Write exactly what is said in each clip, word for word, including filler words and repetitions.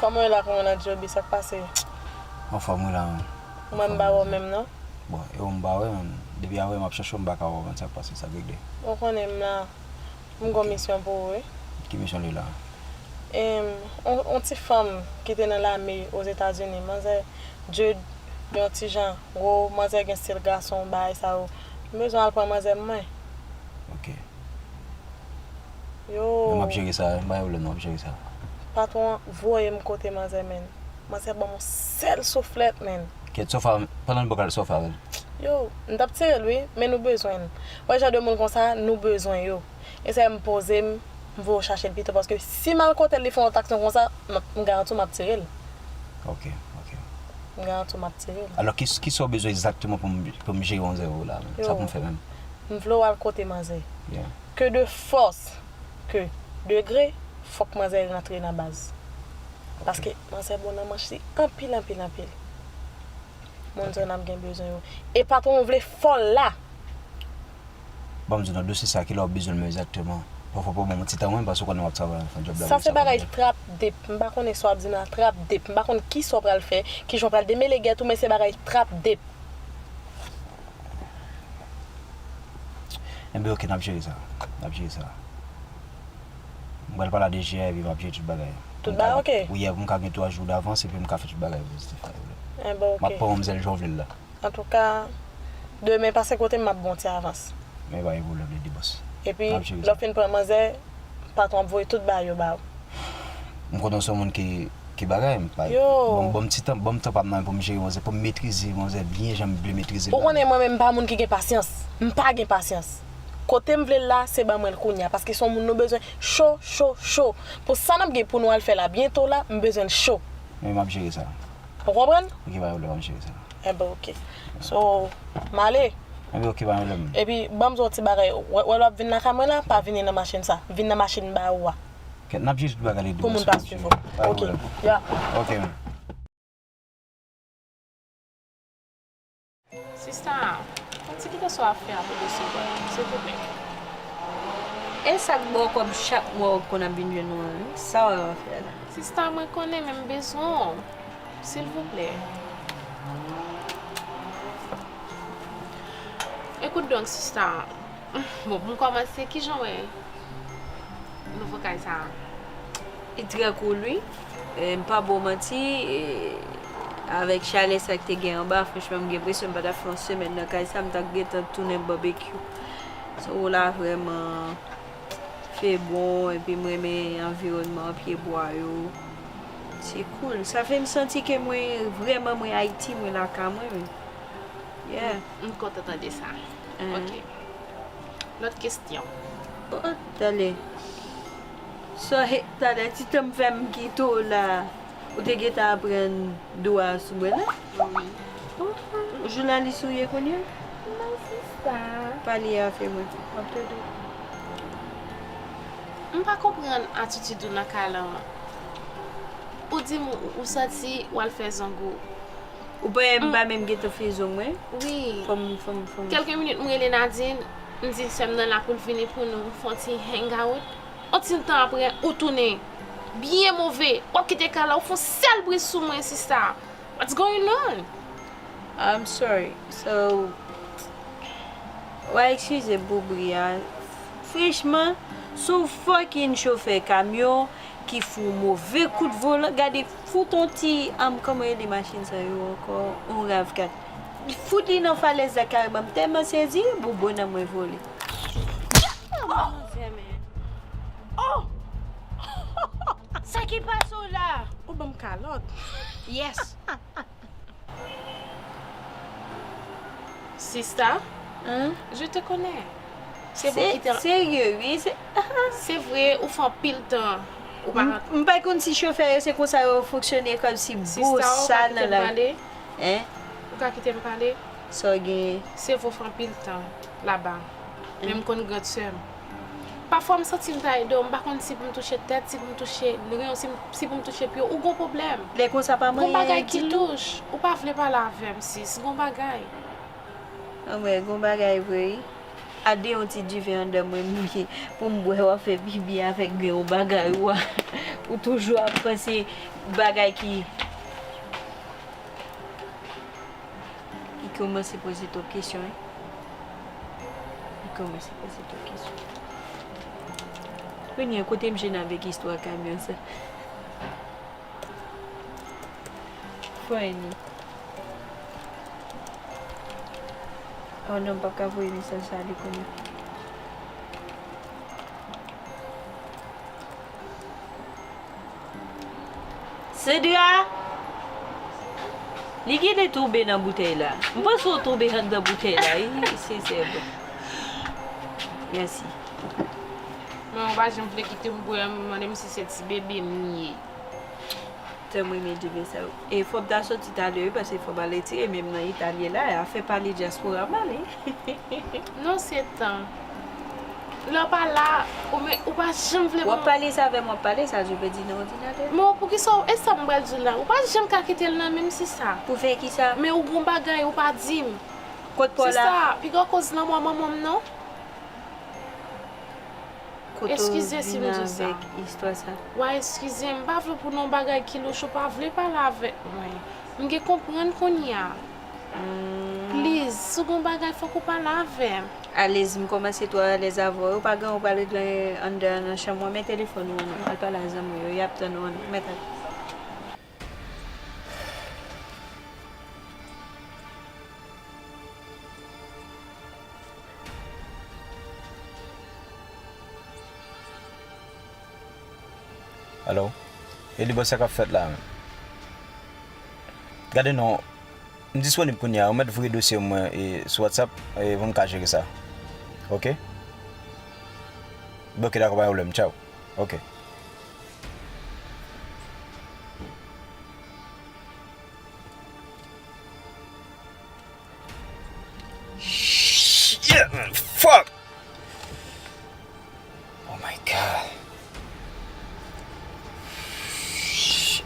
Kòman w ye la, kòman w nan Djoby, sa k pase? Anfòm wi la, man. Ou menm m pa wè w menm non. Bon, e ou m pa wè, man. Depi apre m ap chèche w, m pa ka wè w, man, sa k pase, sa k regle? Ou konnen m la, m gon misyon pou ou wi. Ki misyon li la? Em, on, on ti fanm ki te nan lame Ozetazini, manzè Jude, yon ti jan gwo, manzè gen stil gason, bagay sa yo. M bezwen al pran manzè mwen. Ok. Yo. Men m ap jere sa, m pa gen pwoblèm non, m ap jere sa. Patwon an voye m kote manzè, menn. Manzè ban m yon sèl souflèt, menn. Kèt, sofa, pandan l bò kal sofa avè l. Yo, m t ap tire l wi, men nou bezwen l. Wè jan de moun konsa, nou bezwen yo. E sa m poze m, m voye w chache l pito, paske si m al kote l, li fè yon lòt aksyon konsa, m ap, m garanti w m ap tire l. Ok, ok. M garanti w m ap tire l. Alò, ki, kisa w bezwen egzakteman pou m, pou m jere manzè ou la, menm? Sa pou m fè menm? M vle w al kote manzè. Yeah. Ke de fòs, ke de gre, fòk manzè rantre nan baz. Ok. Paske manzè bon nan manch li anpil, anpil, anpil. Moun sa yo n ap gen bezwen yo. E patwon w vle fè w la. Ban m di w non, dosye sa, kilè w bezwen l menm egzakteman? Pafwa pou ban m yon ti tan wi, paske w konnen w ap travay, w ap fè djòb la. Sa se bagay trap dep. M pa konnen sa w ap di m la, trap dep. M pa konn kisa w pral fè, kijan w pral demele gèt ou, men se bagay trap dep. Enben, ok, n ap jere sa. N ap jere sa. M pral pale a D G a, epi m ap jere tout bagay. Tout bagay, ok. Wi, pou m ka gen twa jou davans, epi m ka fè tout bagay pou Steph, pa gen pwoblèm. Enben, ok. M ap pran manmzèl jan w vle l la. Antouka, demen pase kote m, m ap ba w ti avans. Men pa gen pwoblèm, Lady Boss. Epi, lè w fin pran manzè, patwon ap voye tout bagay yo ba w. M konnen w se yon moun ki, ki bagay, m pa. Yo. Ban m, ban m ti tan, ban m tan pa m nan pou m jere manzè, pou m metrize manzè byen jan m vle metrize l la. Ou konnen mwen menm m pa moun ki gen pasyans. M pa gen pasyans. Kote m vle l la, se ban mwen l kounye a, paske se yon moun nou bezwen cho, cho, cho. Pou sa n ap gen pou nou al fè la byento la, m bezwen l cho. Men m ap jere sa. Ou konprann? Ok, pa gen pwoblèm, m ap jere sa. Enben, ok. So, m ale. Enben, ok, pa gen pwoblèm. Epi, ban m di w yon ti bagay. Wè, wè lè w ap vin lakay mwen la, pa vini nan machin sa. Vin nan machin m ba ou a. Kèt, n ap jere tout bagay, Lady Boss. Pou moun pa swiv ou. Pa gen pwoblèm. Ok, ya. Ok, menm. Sista, konn ti kite sa w ap fè a pou desevwa m, silvouplè. E sa k ba w kòb chak mwa w konn ap vin jwenn mwen an, wi? Sa w ap fè la? Sista, mwen konnen, men m bezwen w. Silvouplè. Ekout donk, sista. Bon, pou m kòmanse, kijan w wè nouvo kay sa a? Li trè cool, wi. E, m pa ba w manti, e, avèk chalè sa k te gen anba, franchman, m gen enpresyon m pa t ap fè yon semèn nan kay sa, m t ap gentan tounen babekyou. Sowo la vrèman fè bon, epi m renmen anviwònman pyebwa yo. Se cool. Sa fè m santi ke mwen, vrèman, mwen Ayiti, mwen lakay mwen, wi. Yeah. M kontan tande sa. Ok. Lòt kesyon. Oh, talè. Sorry, talè, ti tan m fè m kite w la. Ou te gentan aprann dwa sou mwen la? Wi. Oh, jou la li sou ye kounye a? Non, sista. Pale avè mwen. M ap tande w. M pa konprann atitid ou nan kay la an. Ou di m ou, ou santi w al fè zong ou. Ou pa wè m pa menm gentan fè zong mwen? Wi. Fò m, fò m, fò m. Kèlke minit m rele Nadine, m di sè m nan la pou l vini pou nou fè yon ti hang out. On ti tan apre, ou tounen byen move. W ap kite kay la, ou fè yon sèl bri sou mwen, sista. What's going on? I'm sorry. So, w a eskize m pou bri a. Franchman, se yon fucking chofè kamyon ki fout yon move kout volan. Gade, fout yon ti, um, kòman rele machin sa yo ankò? Yon rav kat. Fout li nan falèz la kareman. M tèlman sezi, bouboun an mwen vole. Oh! Sa ki pase w la? Ou ban m kalòt. Yes. Sista, je te connais. Se vre, wi. Se vre, ou fè anpil tan ou pa rantre. M pa konn si chofè yo se konsa yo fonksyone, kòmsi bout sa nan la. Sista, ou ka kite m pale? Hein? Ou ka kite m pale? Sa w genyen? Se vre, ou fè anpil tan laba. Men m konn grandsè m. Pafwa m santi m ta ede w, m pa konn si pou m touche tèt, si pou m touche ren w, si m, si pou m touche pye w, ou gon pwoblèm. Lè konsa pa manyen di m. Gon bagay ki touche, ou pa vle pale avè m, sis, gon bagay. Anmwey, gon bagay vre wi. Gade yon ti diven anndan mwen mouye pou m bwè, w ap fè pipi avèk grenn yon bagay ou a. Ou toujou ap panse bagay ki, ki kòmanse poze twòp kesyon, wi. Li kòmanse poze twòp kesyon. Kounye a, kote m jwenn avèk istwa kamyon sa? Funny. Oh non, m p ap ka voye mesaj sa ale kounye a. Sandra! Li genlè tonbe nan boutèy la. M panse w tonbe anndan boutèy la, wi, se sèvo. Mèsi. Men ou pa janm vle kite m bwè, m mande m si se ti bebe m ye. Tèlman renmen diven sa yo. E fò m ta soti talè wi, paske fò m al retire men m nan eta l ye la, afè pale dyaspora m ale. Non, se tan. Lè w pa la, ou, men, ou pa janm vle. W ap pale sa avè m, w ap pale sa, je veux dire, nan òdinatè. Men poukisa w, e sa m pral di w la? Ou pa janm ka kite l nan men m, se sa. Pou fè kisa? Men ou gon bagay, ou pa di m. Kot pa w la? Se sa, piga w koz lanmò manman m, non? Kote w vin avèk istwa sa? Wa eskize m, m pa vle pou nan bagay ki louch, ou pa vle pale avèk mwen. M gen konprann kounye a. Please, si w gen yon bagay, fòk ou pale avè m. Alèz, m kòmanse twò alèz avè w. Ou pa gen yon pral regle anndan nan chanm ou an, men telefòn ou an non. Al pale a zanmi w yo, y ap tann ou an non. Mèt al. Alo? Eli, bòs, sa k ap fèt la menm? Gade non, m disponib kounye a, ou mèt voye dosye mwen e, sou WhatsApp e, pou m ka jere sa. Oke? Oke, dakò, pa gen pwoblèm. Tchaw. Oke. Shit, man, fuck. Oh my God. Shit.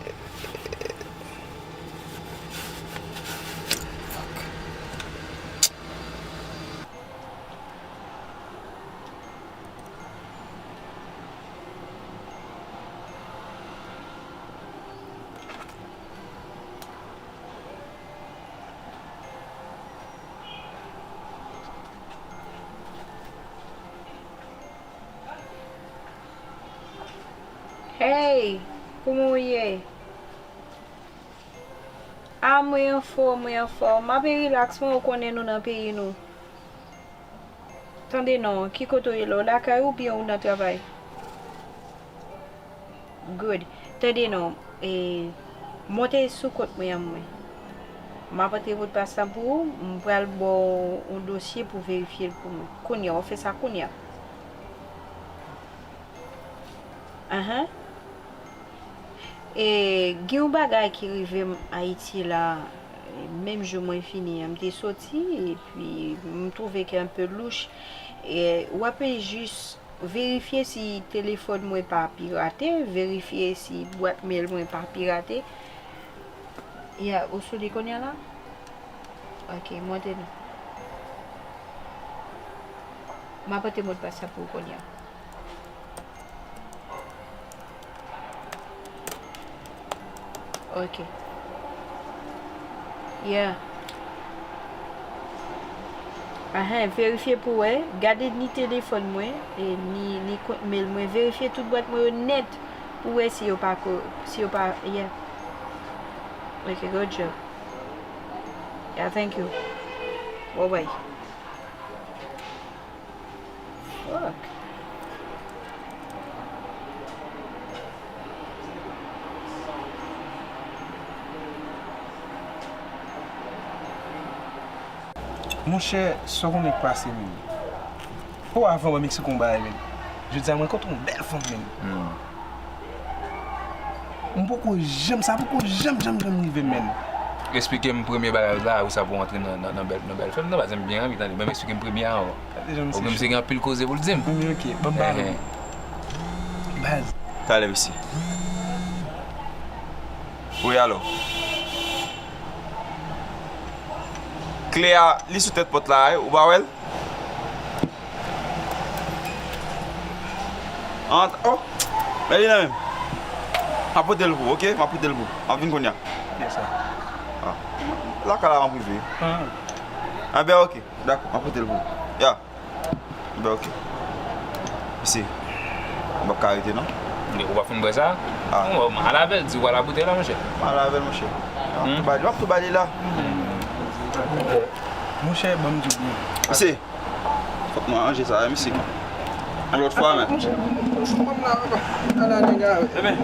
Fuck. Hey, kouman w ye? A, mwen anfòm, mwen anfòm. M ape rilaks, mwen, ou konnen nou nan peyi nou. Tande non, ki kote w ye la? W lakay ou oubyen ou nan travay? Good. Tande non, e, monte sou kont mwen an mwen. M ap antre modpas lan pou ou, m pral ba w yon dosye pou w verifye l pou mwen. Kounye a, w fè sa kounye a. Ahan. E, gen yon bagay ki rive m Ayiti la, menm jou mwen vini an, m te soti, epi m twouve ke anpe louch. E, w ape jis verifye si telefòn mwen pa pirate, verifye si bwat mèl mwen pa pirate. Ya, ou sou li kounye a la? Ok, monte non. M ap pote modpas la pou ou kounye a. Ok. Yeah. Ahan, verifye pou wè. Gade ni telefòn mwen, e ni, ni kont mail mwen. Verifye tout bwat mwen yo nèt pou wè si yo pa ko-, si yo pa, yeah. Ok, good job. Yeah, thank you. Bye bye. Fuck. Monchè, sa w konnen k pase menm? O, avan mwen Meksiko yon bagay menm. Jodi a mwen kontre yon bèl fanm menm. Hmm. M poko janm, sa poko janm, janm, janm rive m, menn. Eksplike m premye bagay la, ou sa pou antre nan, nan, nan bèl, nan bèl fanm nan, paske m byen anvi tande. Ban m eksplike m premye a, o. Gade jan misye cho. Misye gen anpil koze pou l di m. Wi, ok, ban m pale. Ehn. Baz. Talè, mesye. Wi, alo. Kle a, li sou tèt pòt la, wi, ou pa wè l? Ant, oh! Men li la menm. M ap pote l pou ou, oke? M ap pote l pou ou. M ap vin kounye a. Kiyès sa? Ah. Lakay la m ap rive. Ah. Anben, oke. Dakò, m ap pote l pou ou. Ya. Anben, oke. Mesye, m p ap ka rete, non. Ou pa fin bwè sa? Ah. Bon, m al avè l, di w al ak boutèy la, monchè. M al avè l, monchè. M ap tou ba li, m ap tou ba li la. Monchè, ban m di w byen. Mesye, fòk nou ranje sa, mesye. Yon lòt fwa, men. Monchè, monchè, m la, papa. Ala nèg a. Ebyen.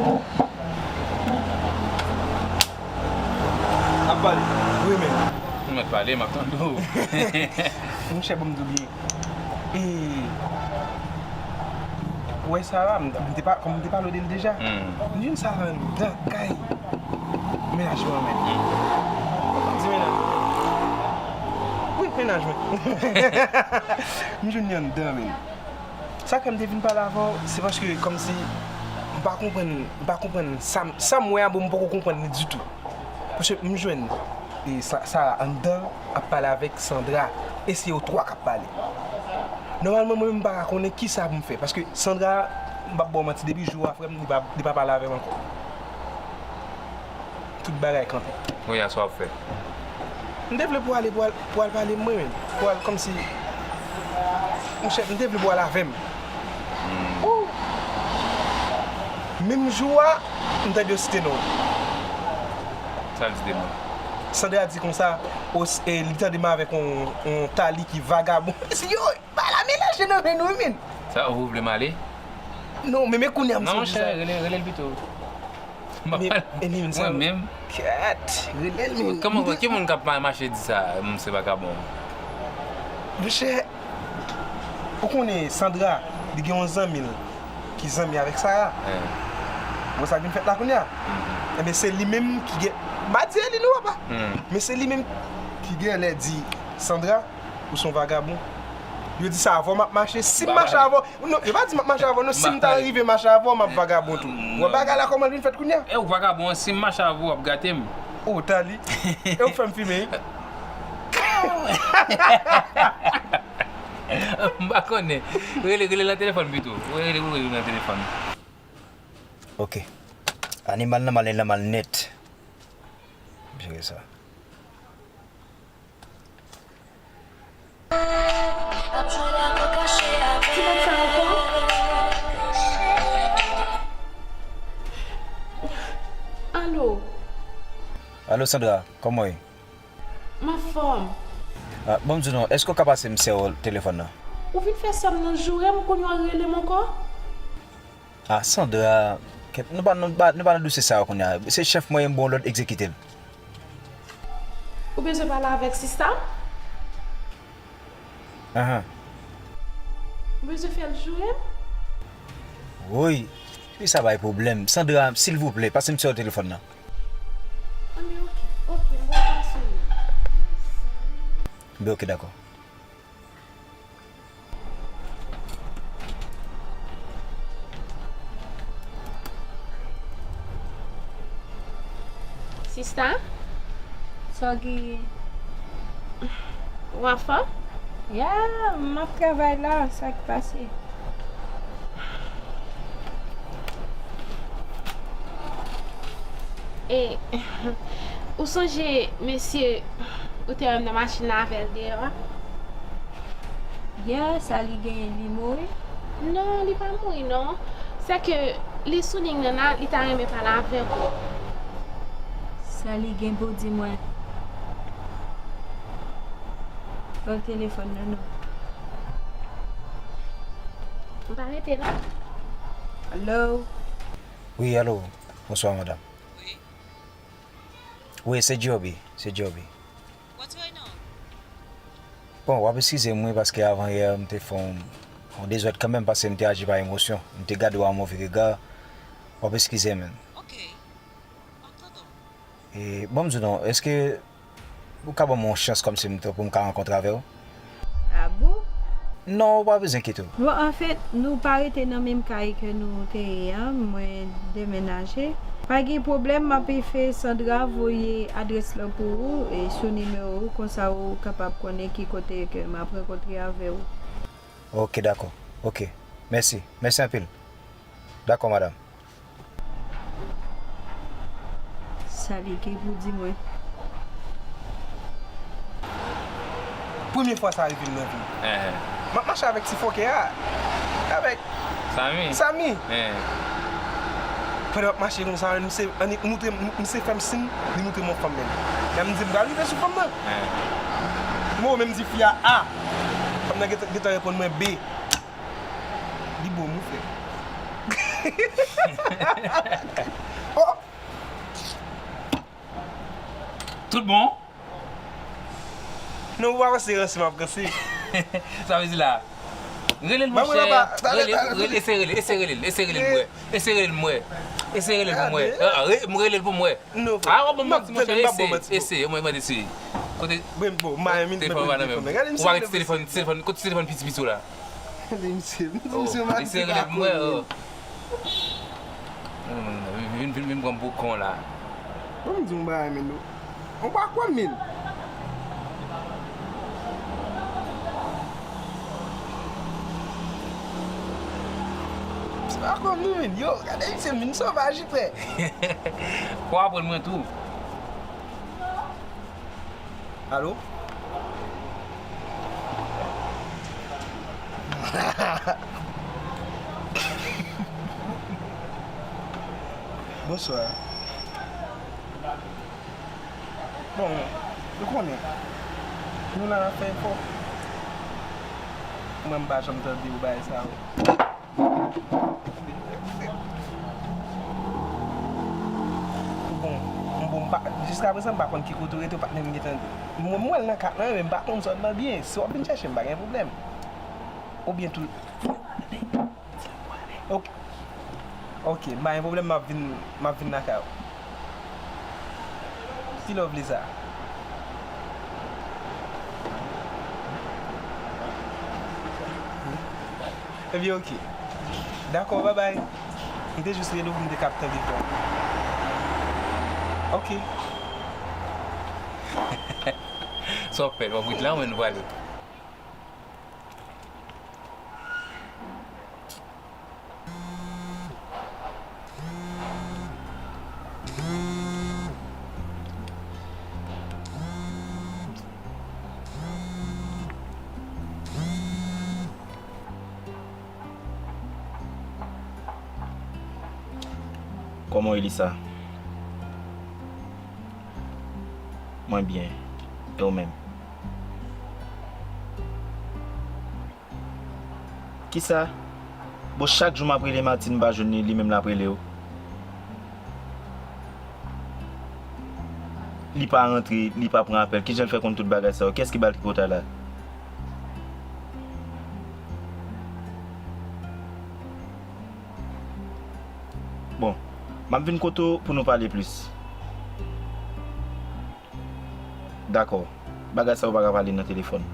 N ap pale. Wi, men. Ou mèt pale, m ap tande w. Monchè, ban m di w byen. E, ou wè Sara, m, m te pa, kòm m te pale w de l deja. Hmm. M jwenn Sara anndan kay mennaj mwen, men. Ou konn di mennaj mwen? Wi, mennaj mwen. M jwenn li anndan, men. Sa k fè m te vin pale avè w, se paske kòmsi m pa konprann, m pa konprann sa, sa m wè a, bon, m poko konprann li ditou. Paske m jwenn, e, Sa-, Sara anndan ap pale avèk Sandra, e se yo twa k ap pale. Nòmalman, mwen menm m pa ka konnen kisa pou m fè, paske Sandra, m p ap ba w manti, depi jou a, frè m, li pa, li pa pale avè m ankò. Tout bagay kanpe. Kounye a, sa w ap fè? M te vle pou w ale, pou w al, pou w al pale mwen menm. Pou w al kòmsi, monchè, m te vle pou w al avè m. Ou! Menm jou a, m tande yo site non w. Sa l site non? Sandra di konsa, o, e, li tande m avèk yon, yon Tali ki vagabon. Yo, bagay la melanje nan men nou, men. Sa, ou vle m ale? Non, men, men kounye a m sonje sa. Non, monchè, rele, rele l pito. M ap pale. Mwen menm. Kèt, rele l, men. Kòman, ki moun k ap ma-, mache di sa, m se vagabon? Monchè, ou konnen Sandra, li gen yon zanmi l ki zanmi avèk Sara. Bon, sa k vin fèt la kounye a? Enben, se li menm ki gen, m pa di e li non, papa. Men se li menm ki gen lè di Sandra, ou se yon vagabon. Yo di sa avè w m ap mache. Si m mache avè w, non, yo pa di m ap mache avè w, non, si m ta rive mache avè w, m ap vagabon tou. Ou wè bagay la kòman l vin fèt kounye a? E ou vagabon, si m mache avè w, w ap gate m. O, Tali. E ou k fè m fimen, wi. M pa konnen. Rele, rele nan telefòn pito. Rele, rele nan telefòn. Ok. Animal nan mal, nan mal nèt. M jere sa. Ti nèg sa ankò? Alo. Alo, Sandra, kòman w ye? M anfòm. Ah, bon, m di w non, èske w ka pase m sè w telefòn nan? Ou vin fè sa m nan joure m, kounye a w rele m ankò? Ah, Sandra, kèt, nou pa, nou pa, nou pa nan dosye sa yo kounye a. Se chèf mwen, m ba w lòd egzekite l. Ou bezwen pale avèk sista m? Ahan. Ou bezwen fè l joure m? Woy, epi sa bay pwoblèm. Sandra, silvouplè, pase m sè w telefòn nan. Anben, ok, ok, m pral pase w li. Anben, ok, dakò. Sista? Sa w genyen? Ou anfòm? Ya, m ap travay la, sa k pase? E, ou sonje mesye ou te wè m nan machin nan avè l deyò a? Ya, sa li genyen, li mouri? Non, li pa mouri non. Sèke li sou liy nan la, li ta renmen pale avèk ou. Sa li gen pou di mwen? Pran telefòn nan non. M pa rete non. Alo? Wi, alo. Bonswa, madanm. Wi. Wi, se Djoby, se Djoby. What's going on? Bon, w ap eskize m wi, paske avan yè, m te fè yon, yon dezòd kanmenm, paske m te aji pa emosyon. M te gade w a move rega. W ap eskize m, man. Ok. M ap tande w. E, bon, m di w non, èske ou ka ban m yon chans kòmsi m, pou m ka rankontre avè w? A bon? Non, ou pa bezwen enkyete w. Bon, anfèt, nou pa rete nan menm kay ke nou te ye a, mwen demenaje. Pa gen pwoblèm, m ap fè Sandra voye adrès lan pou ou, e sou nimewo ou, konsa ou kapab konnen ki kote ke m ap rankontre avè w. Ok, dakò. Ok. Mèsi. Mèsi anpil. Dakò, madanm. Sa li gen pou di mwen? Premye fwa sa rive m nan vi m. M ap mache avèk ti fòkè a. Avèk Samy. Samy. Pandan m ap mache konsa, misye annik moutre m, misye fè m siy, li moutre m yon fanm menm. Lè m di m pral rive sou fanm nan. Mwen menm di fi a A. Fanm nan gentan gentan reponn mwen B. Li bo m wi frè. Tout bon? Non, ou pa panse ranse m ap ranse. Sa vle di la. Rele l monchè. Rele, rele, ese rele, ese rele l, ese rele l m wè. Ese rele l m wè. Ese rele l pou m wè. Ah, re- m rele l pou m wè. Ah, w ap ban m manti monchè, ese, ese, mwen mande si. Kote Bon, m pa renmen telefòn ou pa nan men w. Ou pa gen ti telefòn, ti telefòn, kote ti telefòn piti piti w la? Gade misye, misye mati la. Vin, vin, vin pran m pou kon la. Bon, m di w m pa renmen nou. Ou pa kwè m menm. Se pa kwè m nou menm. Yo, gade misye, m vin sovaj wi frè. Fò w aprann mwen tou. Alo? Bonswa. Bon, ou konnen, nou la n ap fè efò. Mwen m pa janm tande w bagay sa yo. Bon, bon, m pa, jiskaprezan m pa konn ki kote w rete, ou pa t menm gentan di. Mwen, m wè l nan kat lan wi, men m pa konn zòn nan byen. Si w ap vin chèche m, pa gen pwoblèm. Oubyen tou. Ok. Ok, m pa gen pwoblèm, m ap vin, m ap vin lakay ou. Ki lè w vle sa? Ebyen, ok. Dakò, babay. M te jis rele w pou m te kab tande vwa w. Ok. Sa w ap fè? W ap ret la oubyen nou prale? Kòman w ye Lisa? Mwen byen. E w menm? Kisa? Bon, chak jou m ap rele Martine, m pa jwenn li, li menm l ap rele w. Li pa rantre, li pa pran apèl. Kijan l fè konn tout bagay sa yo? Kiyès ki ba l tripotay la? Bon, m ap vin kote w pou nou pale plis. Dakò. Bagay sa yo pa ka pale nan telefòn.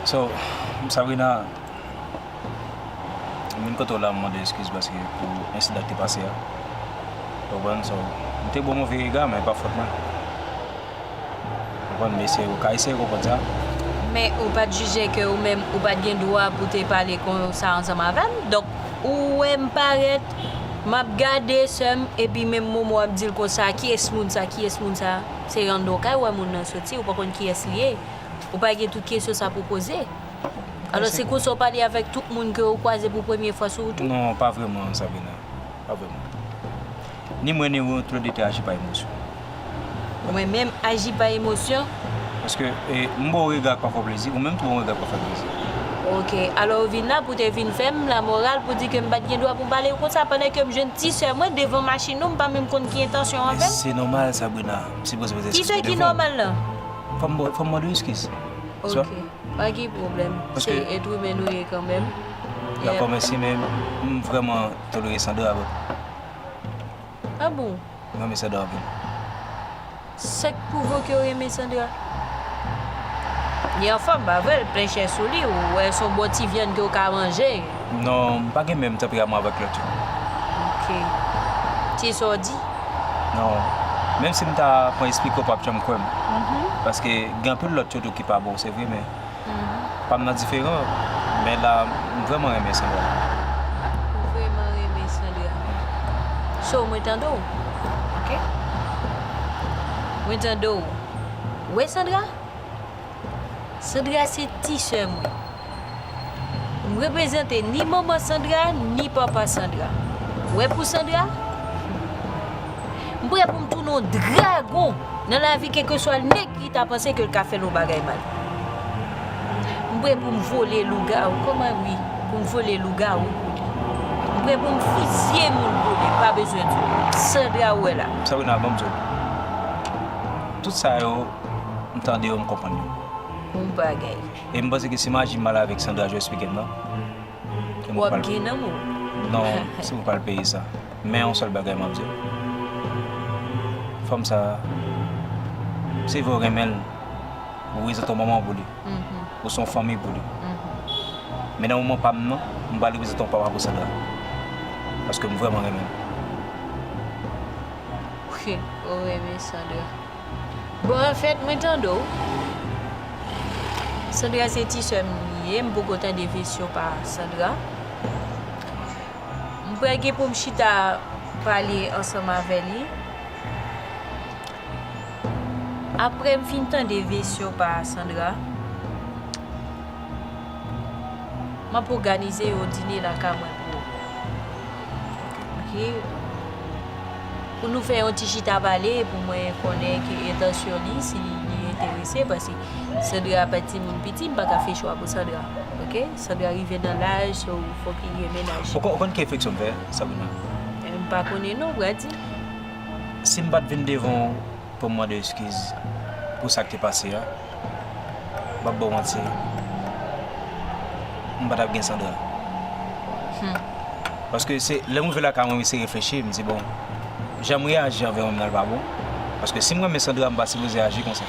So, Sabrina, m vin kote w la, m mande eskiz paske pou ensidan ki te pase a. Ou konprann? So, m te ba w move rega, men pa fòt mwen. Ou konprann? Men se ou ka eseye konprann sa. Men ou pa t jije ke ou menm, ou pa t gen dwa pou te pale konsa ansanm avè m? Donk, ou wè m parèt, m ap gade sè m, epi menm moman w ap di l konsa, kiyès moun sa, kiyès moun sa? Se anndan w kay w wè moun nan soti, ou pa konn kiyès li ye. Ou pa gen tout kesyon sa pou poze. Alò, se konsa w pale avèk tout moun ke ou kwaze pou premye fwa sou wout ou? Non, pa vrèman, Sabrina. Pa vrèman. Ni mwen, ni ou, toulède te aji pa emosyon. Mwen menm aji pa emosyon? Paske, e, m ba w rega k pa fè w plezi, ou menm tou ba w rega k pa fè w plezi. Oke, alò ou vin la pou te vin fè m lamoral pou di ke m pa t gen dwa pou m pale w konsa, pandan ke m jwenn ti sè mwen devan machin ou, m pa menm konn ki entansyon w avè l. Se nòmal, Sabrina. M sipoze poze eskiz devan w. Ki sè ki nòmal lan? Fò m ba w, fò m mande w eskiz. Oke, pa gen pwoblèm. Se èt imen nou ye kanmenm. Dakò, mèsi, men m vrèman tolere Sandra, bro. Ah bon? Mwen renmen Sandra anpil. Sa k pwouve w ke w renmen Sandra? Li anfòm, pa vre? L plen chè sou li, ou wè se yon bon ti vyann ke w ka manje. Non, m pa gen menm tanperaman avèk lòt yo. Ok. Se sa w di? Non. Menm si m ta pran esplike w, w p ap janm kwè m. Mhm. Paske gen anpil lòt yo tou ki pa bon, se vre, men Mhm. pa m nan diferan. Men la, m vrèman renmen Sandra. Ou vrèman renmen Sandra. So, mwen tande w. Ok? Mwen tande w. Ou wè Sandra? Sandra se ti sè mwen. M reprezante ni manman Sandra, ni papa Sandra. Ou wè pou Sandra, m prè pou m tounen yon dragon nan lavi, kèlkeswa nèg ki ta panse ke l ka fè l yon bagay mal. M prè pou m vole lougawou, kòman wi, pou m vole lougawou pou li. M prè pou m fizye moun pou li, pa bezwen di w. Sandra ou wè la. Sabrina, ban m di w. Tout sa yo, m tande yo, m konprann yo. Bon bagay. E m panse ke si m aji mal avèk Sandra, jan w eksplike m nan, ke m W ap pral gen nan men w. Non, se pou pral peye sa. Men yon sèl bagay m ap di w. Fanm sa, se vre w renmen l, ou reprezante yon manman pou li. Mhm. Ou se yon fanmi pou li. Mhm. Men nan moman pa m nan, m pral reprezante yon papa pou Sandra. Paske m vrèman renmen l. Wi, ou renmen Sandra. Bon, anfèt, mwen tande w. Sandra se ti sè m li ye, m poko tande vèsyon pa Sandra. M prè gen pou m chita pale ansanm avè li. Apre m fin tande vèsyon pa Sandra, m ap òganize yon dine lakay mwen pou ou. Ok. Pou nou fè yon ti chita pale, pou mwen konnen ki entansyon li, si li enterese, paske Sandra pa timoun piti, m pa ka fè chwa pou Sandra. Ok? Sandra rive nan laj, so fòk li gen mennaj. Ou konn, ou konn ki refleksyon m fè, Sabrina? M pa konnen non, Brady. Si m pa t vin devan w pou m mande w eskiz pou sa k te pase a, m p ap ba w manti, m pa t ap gen Sandra. Hmm. Paske se, lè m rive lakay mwen, m eseye reflechi, m di, bon, jan m reyaji anvè w menm nan, l pa bon. Paske si m renmen Sandra, m pa sipoze aji konsa.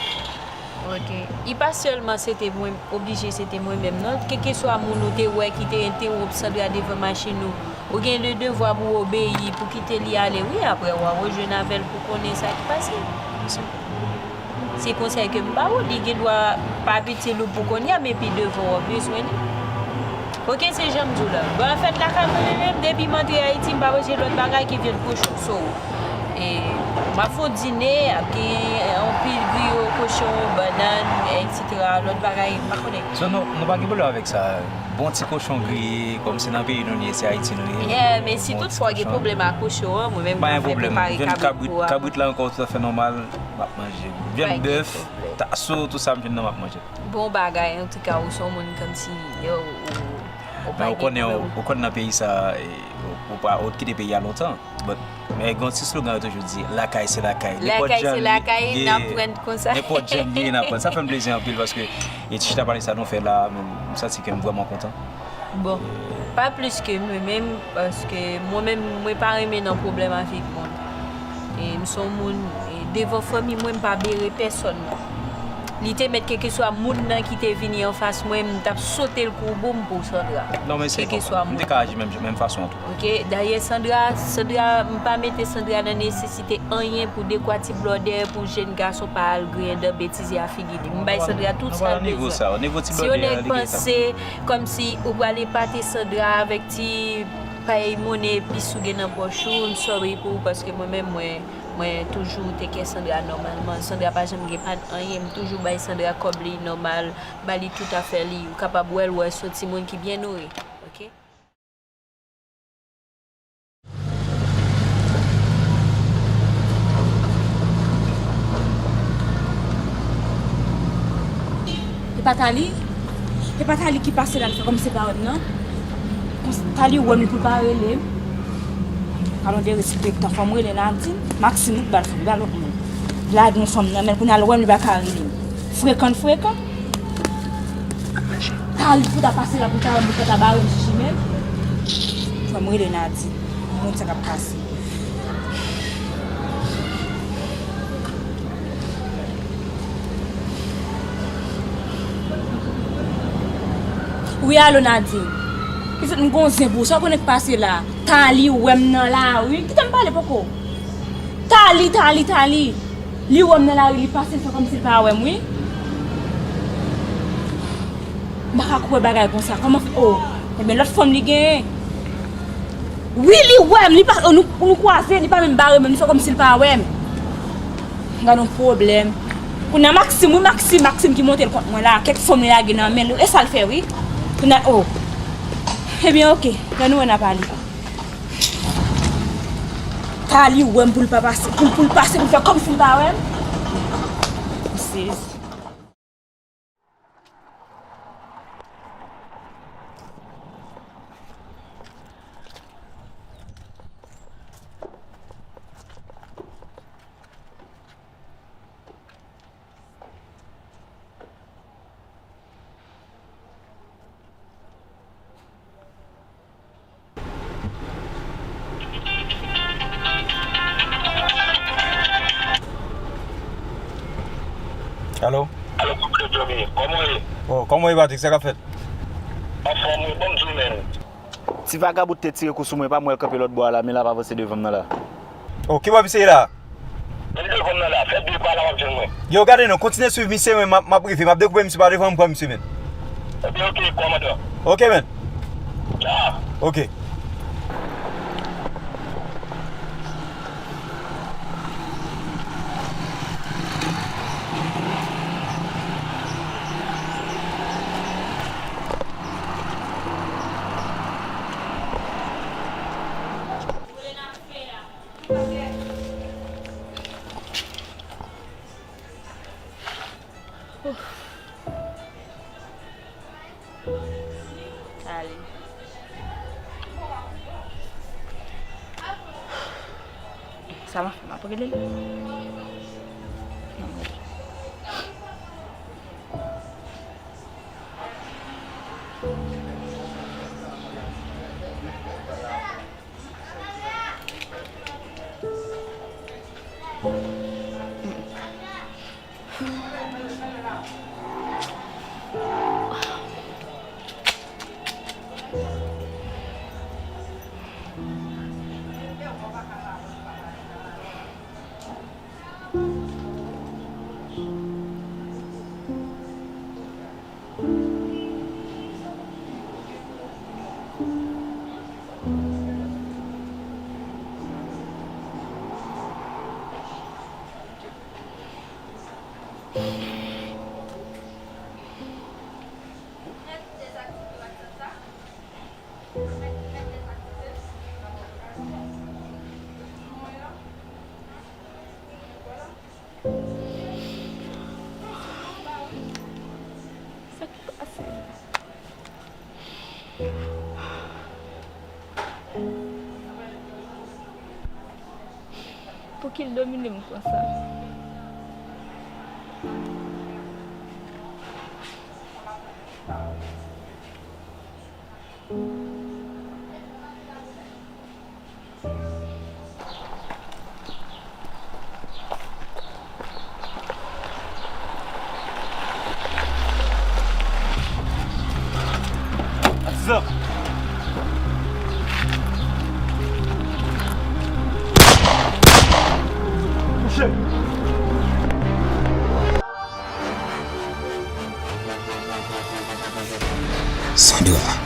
Ok. E pa sèlman se te mwen, oblije se te mwen menm non. Kèlkeswa moun ou te wè ki te entewonp Sandra devan machin ou, ou gen le devwa pou w obeyi, pou kite li ale. Wi, apre w a rejwenn avè l pou konnen sa ki pase. Se konsèy ke m ba ou, li gen dwa pa itil ou pou kounye a, men pi devan w ap bezwen li. Ok, se jan m di w la. Bon, anfèt, lakay mwen menm, depi m antre Ayiti, m pa manje lòt bagay ki vyann kochon. So, e, m ap fè yon dine, ap gen anpil griyo kochon, bannann, etsetera. Lòt bagay, m pa konnen. So, nou, nou pa gen pwoblèm avèk sa. Bon ti kochon griye, kòmsi nan peyi nou ye, se Ayiti nou ye. Yeah, men si toutfwa gen pwoblèm ak kochon an, mwen menm m ka fè prepare kabrit pou ou a. Kabrit la ankò toutafè nòmal, m ap manje. Vyann bèf, taso, tout sa m jwenn nan m ap manje. Bon bagay, antouka, ou se yon moun kòmsi, yo, ou, ou pa gen pwoblèm. Men ou konnen, ou, ou konnen nan peyi sa, e, ou, ou pa, ou t kite peyi a lontan. But, men gen yon ti slogan yo toujou di, lakay se lakay. Lakay se lakay, n ap pran konsa. Nenpòt jan l ye, n ap pran. Sa fè m plezi anpil paske, e ti chita pale sa nou fè la, m, m santi ke m vrèman kontan. Bon, pa plis ke mwen menm, paske mwen menm, mwen pa renmen nan pwoblèm avèk moun. E m se yon moun, e devan fanmi mwen, m pa bere pèsòn non. Li te mèt kèlkeswa moun nan ki te vini anfas mwen, m t ap sote l kou boum pou Sandra. Non, men se kèlkeswa moun. M te ka aji menm, menm fason an tou. Ok, dayè Sandra, Sandra, m pa mete Sandra nan nesesite anyen pou dekwa ti blòdè, pou jèn gason pa al griyen dan betize a figi li. M bay Sandra tout sa l bezwen. Si yon nèg panse kòmsi ou pral epate Sandra avèk ti pay monnen pis ou gen nan pòch ou, m sorry pou ou, paske mwen menm, mwen, mwen toujou teke Sandra nòmalman. Sandra pa janm gen pa n anyen, m toujou bay Sandra kòb li nòmal, ba li tout afè li. Ou kapab wè l, wè se yon timoun ki byen nouri. Ok? E pa Tali? E pa Tali ki pase la, l fè kòmsi pa wè m nan? Kòmsi Tali wè m, li pou l pa rele m? Alon de respektan, fò m rele Nadine. Maxime, ou bal fè, li ba lòt moun. Lage yon fanm nan men l, kounye a l wè m, li pa ka rele m. Frekan, frekan. Tali pou ta pase la pou ta wè m, pou ta bare m sou chimen. Fò m rele Nadine. Moun sa k ap pase. Wi, alo Nadine. Pitit m gon zen pou ou, sa w konnen k pase la? Tali wè m nan lari. Kite m pale poko. Tali, Tali, Tali. Li wè m nan lari, li pase, l fè kòmsi l pa wè m, wi. M pa ka kwè bagay konsa. Kòman fè? Oh, ebyen, lòt fanm li genyen. Wi, li wè m, li pa, oh, nou, nou kwaze, li pa menm bare men m, li fè kòmsi l pa wè m. Gad yon pwoblèm. Kounye a Maxime, wi, Maxime, Maxime ki monte l kont mwen la. Kèk fanm li lage nan men l, e sa l fè, wi. Kounye a, oh. Ebyen, oke. Lè nou wè n a pale. Tali wè m pou l pa pase, pou l, pou l pase, pou l fè kòmsi l pa wè m. M sezi. Alo? Alo, Patrick Joby, kòman w ye? Oh, kòman w ye, Patrick? Sa k ap fèt? Anfòm, wi, ban m di w, men. Ti vagabon te tire kou sou mwen, epa m wè l kanpe lòt bò a la, men l ap avanse devan m nan la. Oh, ki bò misye ye la? Li devan m nan la, fè de pa la w ap jwenn mwen. Yo, gade non, kontinye swiv misye, men m ap, m ap rive, m ap dekoupe misye pa devan m pran misye, men. Ebyen, oke, kòmandan. Oke, men. Dja. Oke. Ale. Sa m ap fè, m ap rele l. Sa k pase? Pouki l domine m konsa? Atizan! Kouche! Sandra.